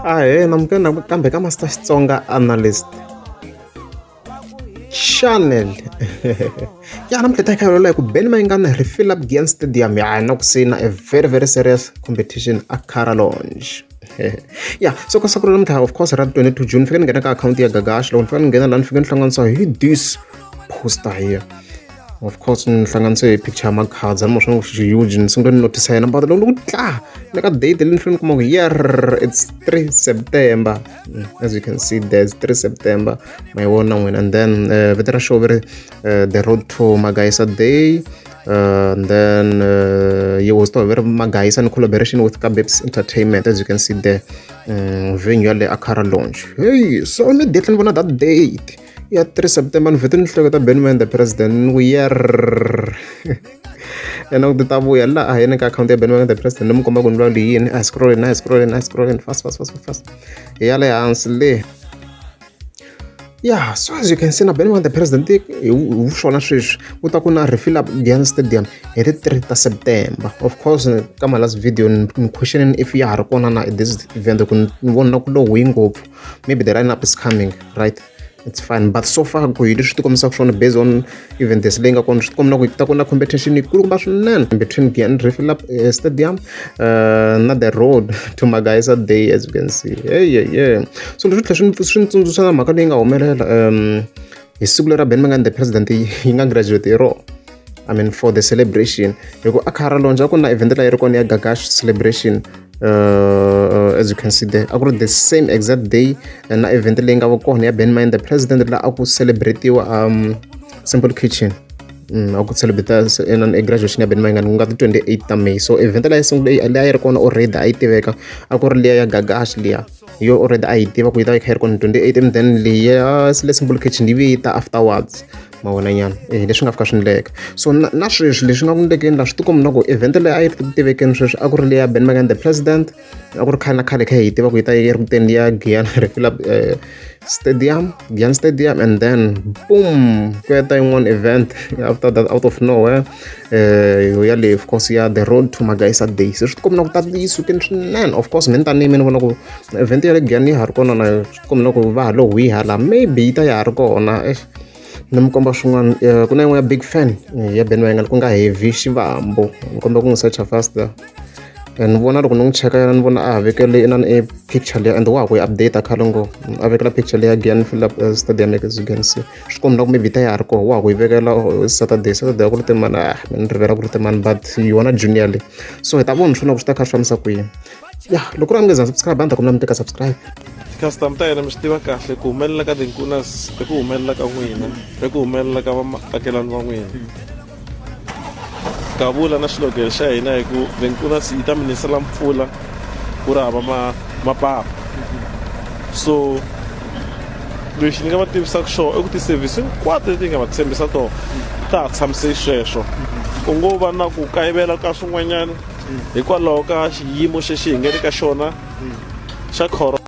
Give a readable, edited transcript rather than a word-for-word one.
Ahee namukela nakambe ka Master Xitsonga Analyst Channel. Ya namuntlha ta kha hi ku Benny Mayengani refill up Giyani Stadium ya na ku sina a very very serious competition a Cara Lounge. Ya so ka siku ra namuntlha of course ra 22 June fike ni nghena ka akhawunti ya Gagash loko ni fika ni nghena laha ni fike ni hlanganisa hi this poster here. Of course ni hlanganise hi picture ya Makhadzi ni swa ku huge ni sungule ni notice yena but loko ni ku tla le ka date leyi ni fanele ni kuma ku yer it's 3 September. As you can see, there's 3 September ma yi vona n'wina. And then vito ra show vi ri The Road to Magaisa Day. And then yi hostiwa vi ri Magaisa in collaboration with Kabebs Entertainment, as you can see there. Venue ya le Akara Lounge. Hey, so immediately ni vona that date ya 3 September ni vhete ni hleketa Benny Mayengani the President ni ku yer ene ku ta vuya laha a yeni ka akhawunti ya Benny Mayengani the President ni mi komba ku ni vulavula yini. A hi scrolleni, a hi scrolleni, a hi scrolleni fast fast fast fast, hi ya le hansi le. Yeah, so as you can see na Benny Mayengani the President hi swona sweswi ku ta ku na refill up Giyani Stadium hi ti 3 ta September. Of course ka my last video ni questioning if ya ha ri kona na this event ku ni vona ku lo wi ngopfu, maybe the lineup is coming, right? It's fine, but so far ku hi leswi ti kombisaka swona based on event leyi nga kona, swi ti komba ku ta ku na competition yikulukumba swinene between Giyani Refill Up Stadium na The Road to Magaisa Day, as you can see. Hey, yeah, yeah. So leswi tlhela swi ni tsundzuxa na mhaka leyi nga humelela hi siku leri Benny Mayengani the President yi nga graduate hi rona. I mean, for the celebration, hi ku a Khara Lounge a ku na event leyi ri kona ya Gagash celebration. As you can see there, a ku ri the same exact day na event leyi nga va kona ya Benny Mayengani the President laha a ku celebratiwa Simple Kitchen. A ku celebrate e graduation ya Benny Mayengani ku nga ti 28 ta May. So event leyi sungule leyi a yi ri kona already a yi tiveka a ku ri liya ya Gagash, liya yo already a yi tiva ku yi ta yi kha yi ri kona 28, and then liya le Simple Kitchen yi ve yi ta afterwards, ma vona nyana leswi nga fika swi ndleka. So na sweswi leswi nga ku ndlekeni laha swi tikomba na ku event leyi a yi ri ku tivekeni sweswi a ku ri leya Benny Mayengani the President, a ku ri khale na khale kha hi tiva ku yi ta yi ri kuteni ya Giyani Refill Up Stadium, Giyani Stadium, and then boom, ku ya ta yin'wana event after that out of nowhere ya le of course ya The Road to Magaisa Day. Se swi tikomba na ku ta yi sukeni swinene. Of course mina tanihi mina ni vona ku event ya le Giyani ya ha ri kona na swi tikomba na ku va ha lo hwi hala, maybe yi ta ya ha ri kona. Ni mi komba swin'wana, ku na yin'wana ya big fan ya Benny Mayengani ku nga Heavy Xivambu, ni komba ku n'wi searcha fast. Ni vona loko ni n'wi cheka yena ni vona a ha vekele inani e picture liya and wa ha ku yi update khale ngo a vekela picture liya Giyani Fill Up Stadium. As you can see, swi komba ku maybe ta ya ha ri kona, wa ha ku yi vekela Saturday. Saturday a ku ri timani? Ah, mina ni rivela ku ri timani, but yona junior leyi, so hi ta vona swona ku swi ta kha swi fambisa ku yini. Ya loko ri a mi nge za subscribe, a ni ta kombela mi teka subscribe. Ti-customer ta hina mi swi tiva kahle ku humelela ka Tinkunas i ku humelela ka n'wina, i ku humelela ka vaakelani va n'wina. Kavula na xilogelo xa hina hi ku Tinkunas yi ta mi nisela mpfula ku ri hava mapapa. So lexi ni nga va tivisaka xona i ku ti-service hinkwato leti hi nga va tshembisa tona ta ha tshamise sweswo. Ku ngo va na ku kayivela ka swin'wanyana hikwalaho ka xiyimo xexi hi nga le ka xona xa corona.